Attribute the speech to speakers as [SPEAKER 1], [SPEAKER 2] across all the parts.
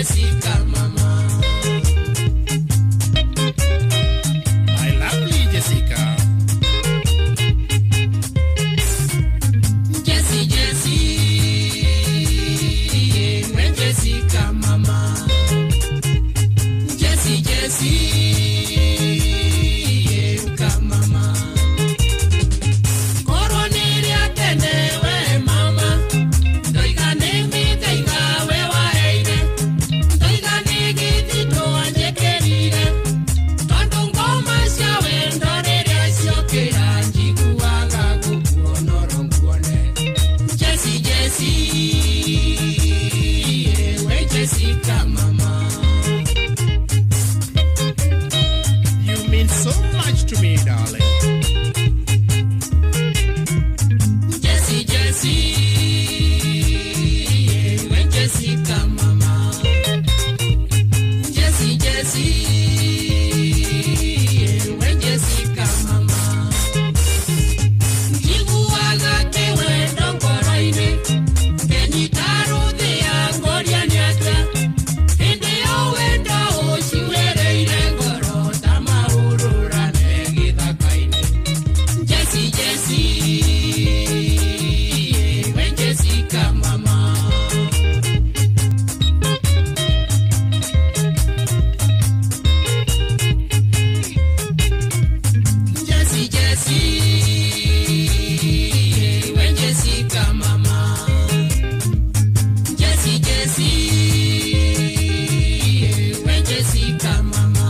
[SPEAKER 1] Jessica mama.
[SPEAKER 2] My lovely Jessica.
[SPEAKER 1] Jessie, Jessie, we Jessica mama. Jessie, Jessie, uka mama. Korwo nĩ rĩa tene we mama, ndoiga nĩ mĩthaiga we waheire, ndoiga nĩ gĩthitũ wanjĩkĩrire, tondũ ngoma cia wendo rĩrĩa ciokĩra njiguaga gũkuonoro nguone. Jessie, Jessie, we Jessica mama.
[SPEAKER 2] You mean so much to me, darling.
[SPEAKER 1] Jessie, Jessie, we Jessica mama. Jessie, Jessie, we Jessica mama. Njiguaga kĩwendo ngoro-inĩ, ngĩnyita rũthĩa ngoria nĩ atĩa. Hĩndĩ ĩyo wendo ũciũrĩrĩire ngoro ta mahũrũrane gĩthaka-inĩ. Jessie, Jessie, we Jessica mama. Jessie, Jessie, we Jessica mama. Jessie, Jessie, we Jessica mama.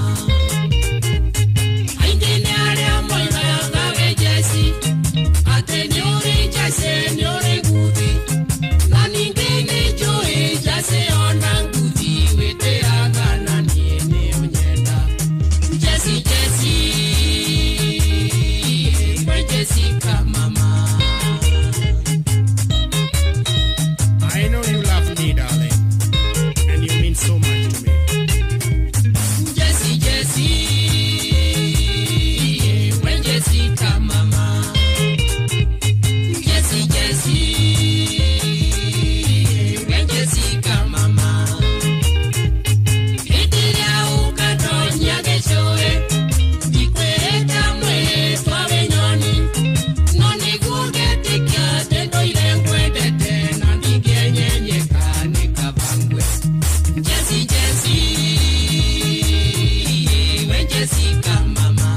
[SPEAKER 1] Aingĩ nĩ arĩa moigaga we Jessie, atĩ nĩ ũrĩ Jessie, nĩ ũrĩ nguthi. Na ningĩ nĩ njũĩ Jessie ona nguthi wĩtĩaga na niĩ nĩ ũnyenda. Jessie, Jessie, we Jessica mama.
[SPEAKER 2] I know you love me, darling. And you mean so much to me.
[SPEAKER 1] Jessie, Jessie, we Jessica mama. Jessie, Jessie, we Jessica mama. Hĩndĩ ĩrĩa ũngatonya gĩcũĩ, ndikwĩhĩta mwĩtwa wĩ nyoni, no nĩguo ngetĩkia atĩ ndũire ngwendete na ndingĩenyenyeka nĩ kaba ngue. Jessie, Jessie, we Jessica mama.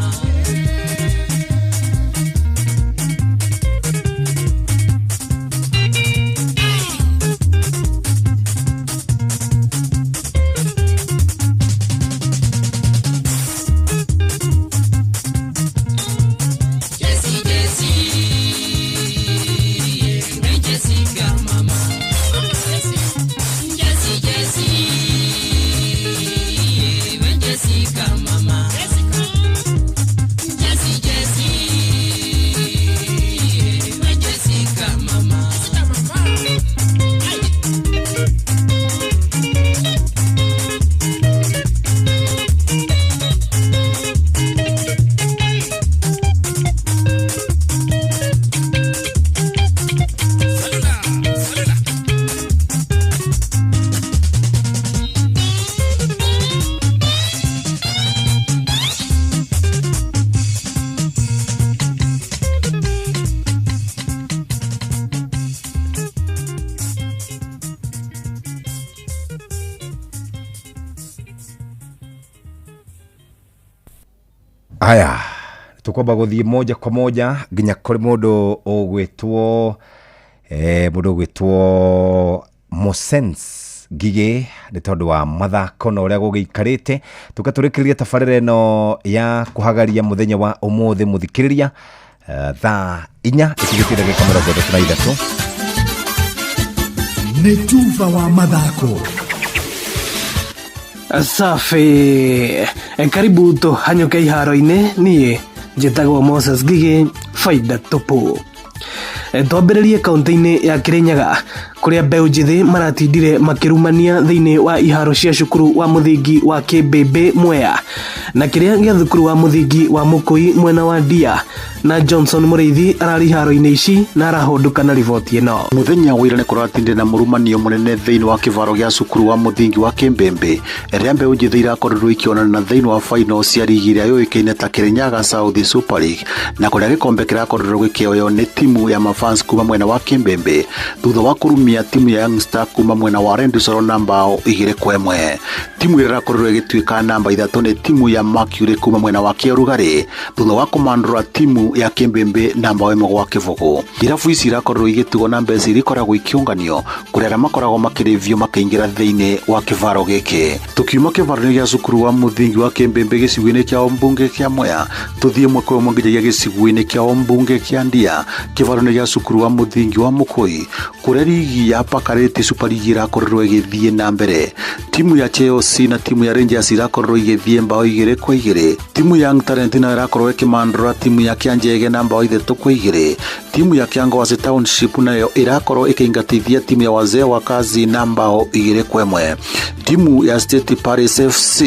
[SPEAKER 1] Jessie, Jessie, we Jessica mama. Jessie, Jessie, we Jessica mama. Jessie, Jessie, we Jessica mama.
[SPEAKER 2] Salula, salula.
[SPEAKER 3] Aya, tukwamba guthie moja kwa moja nginya kuri mundu ugwitwo mundu ugwitwo Mosens Ngigĩ nĩ tondũ wa mathako na ũrĩa gũgĩikarĩte. Tũgatũrĩkĩrĩria tabarĩra ĩno ya kũhagaria mũthenya wa ũmũthĩ mũthikĩrĩria, thaa 4 ĩtigĩtie ndagĩka 33.
[SPEAKER 4] Nĩ tuba wa mathako.
[SPEAKER 5] Safi. Karibu tũhanyũke iharo-inĩ. Niĩ njĩtagwo Moses Ngigĩ, faida tupu. Twambĩrĩrie kaunti-inĩ ya Kirinyaga kũrĩa mbeũ njĩthĩ maratindire makĩrumania thĩinĩ wa iharo cia cukuru wa mũthingi wa Kĩmbĩmbĩ Mwea. Na kĩrĩa gĩa thukuru wa mũthingi wa Mũkũi mwena wa Ndia. Na Johnson Mũrĩithi ararĩ iharo-inĩ ici na arahũndũka na riboti ĩno.
[SPEAKER 6] Muthenya wa ira nĩ kũratindire na mũrumanio mũnene thĩinĩ wa kĩvaro gĩa cukuru wa mũthingi wa Kĩmbĩmbĩ ĩrĩa mbeũ njĩthĩ irakorirwo ikĩonana thĩinĩ wa final cia rigi ĩrĩa yũĩkaine ta Kirinyaga South Super League, na kũrĩa gĩkombe kĩrakorirwo gĩkĩoywo nĩ timu ya mafans kuma mwena wa Kĩmbĩmbĩ thutha wa kũrumia timu ya Young Star kuma mwena wa Rendusoro na mbao 2-1. Timu ĩrĩa ĩrakorirwo ĩgĩtuĩka namba 3 nĩ timu ya Mercury kuma mwena wa Kĩarugarĩ thutha wa kũmandũra timu ya Kĩmbĩmbĩ na mbao 1-0. Irabu ici irakorirwo igĩtugwo na mbeca iria ikoragwo ikĩũnganio kũrĩa arĩa makoragwo makĩrĩvio makĩingĩra thĩinĩ wa kĩvaro gĩkĩ. Tukiuma kĩvaro-inĩ gĩa cukuru wa mũthingi wa Kĩmbĩmbĩ gĩcigo-inĩ kĩa ũmbunge kĩa Mwea, tũthiĩ ĩmwe kwa ĩmwe nginyagia gĩcigo-inĩ kĩa ũmbunge kĩa Ndia, kĩvaro-inĩ gĩa cukuru wa mũthingi wa Mũkũi, kũrĩa rigi ya Pakarĩti Super League ĩrakorirwo ĩgĩthiĩ na mbere. Timu ya Chelsea na timu ya Rangers irakorirwo igĩthiĩ mbao 2-2. Timu ya Young Talent nayo ĩrakorwo ĩkĩmandũra timu ya Kĩanjege na mbao 3-2. Timu ya Kĩangwasi Township nayo ĩrakorwo ĩkĩingatithia timu ya Wazee wa Kazi na mbao 2-1. Timu ya State Paris FC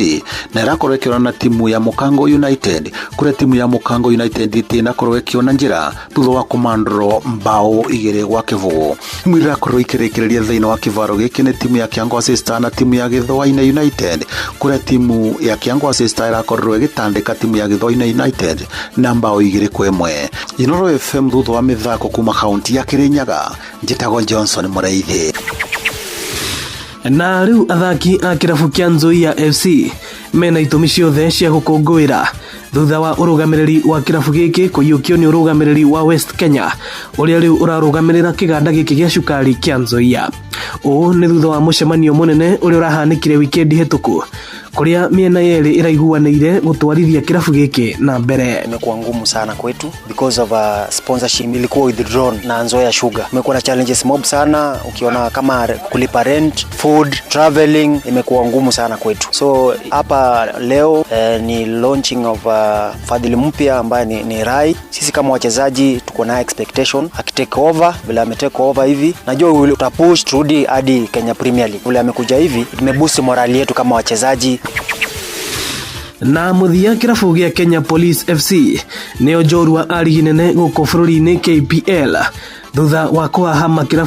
[SPEAKER 6] na ĩrakorwo ĩkĩonana na timu ya Mũkango United, kũrĩa timu ya Mũkango United ĩtĩnakorwo ĩkĩona njĩra thutha wa kũmandũrwo mbao 2-0. Timu ĩrakorwo ikĩrĩkĩrĩria thĩinĩ wa kĩvaro gĩkĩ nĩ timu ya Kĩangwasi Star na timu ya Gĩthwainĩ United, kũrĩa timu ya Kĩangwasi Star ĩrakorirwo ĩgĩtandĩka timu ya Gĩthwainĩ United na mbao 2-1. Inoro FM thutha wa mĩthako kuma kaunti ya Kirinyaga, njĩtagwo Johnson Mũrĩithi.
[SPEAKER 5] Na rĩu athaki a kĩrabu kĩa Nzoia FC mena itũmi ciothe cia gũkũngũĩra thutha wa ũrũgamĩrĩri wa kĩrabu gĩkĩ kũiyũkio nĩ ũrũgamĩrĩri wa West Kenya ũrĩa rĩu ũrarũgamĩrĩra kĩganda gĩkĩ gĩa cukari kĩa Nzoia. Ũũ nĩ thutha wa mũcemanio mũnene ũrĩa ũrahanĩkire wikendi hĩtũku, kũrĩa mĩena yerĩ ĩraiguanĩire gũtwarithia kĩrabu gĩkĩ na mbere.
[SPEAKER 7] Imekuwa ngumu sana kwetu because of sponsorship ilikuwa withdrawn na Nzoia Sugar. Imekuwa na challenges mob sana, ukiona kama kulipa rent, food, traveling imekuwa ngumu sana kwetu. So hapa leo ni launching of fadhili mpya ambaye ni Rai. Sisi kama wachezaji tuko na expectation akitake over vile ametake over hivi, najua utapush turudi hadi Kenya Premier League. Vile amekuja hivi imeboost morali yetu kama wachezaji.
[SPEAKER 5] Na mũthia kĩrabu gĩa Kenya Police FC nĩo njorua a rigi nene gũkũ bũrũri-inĩ KPL thutha wa kũhahama kĩrabu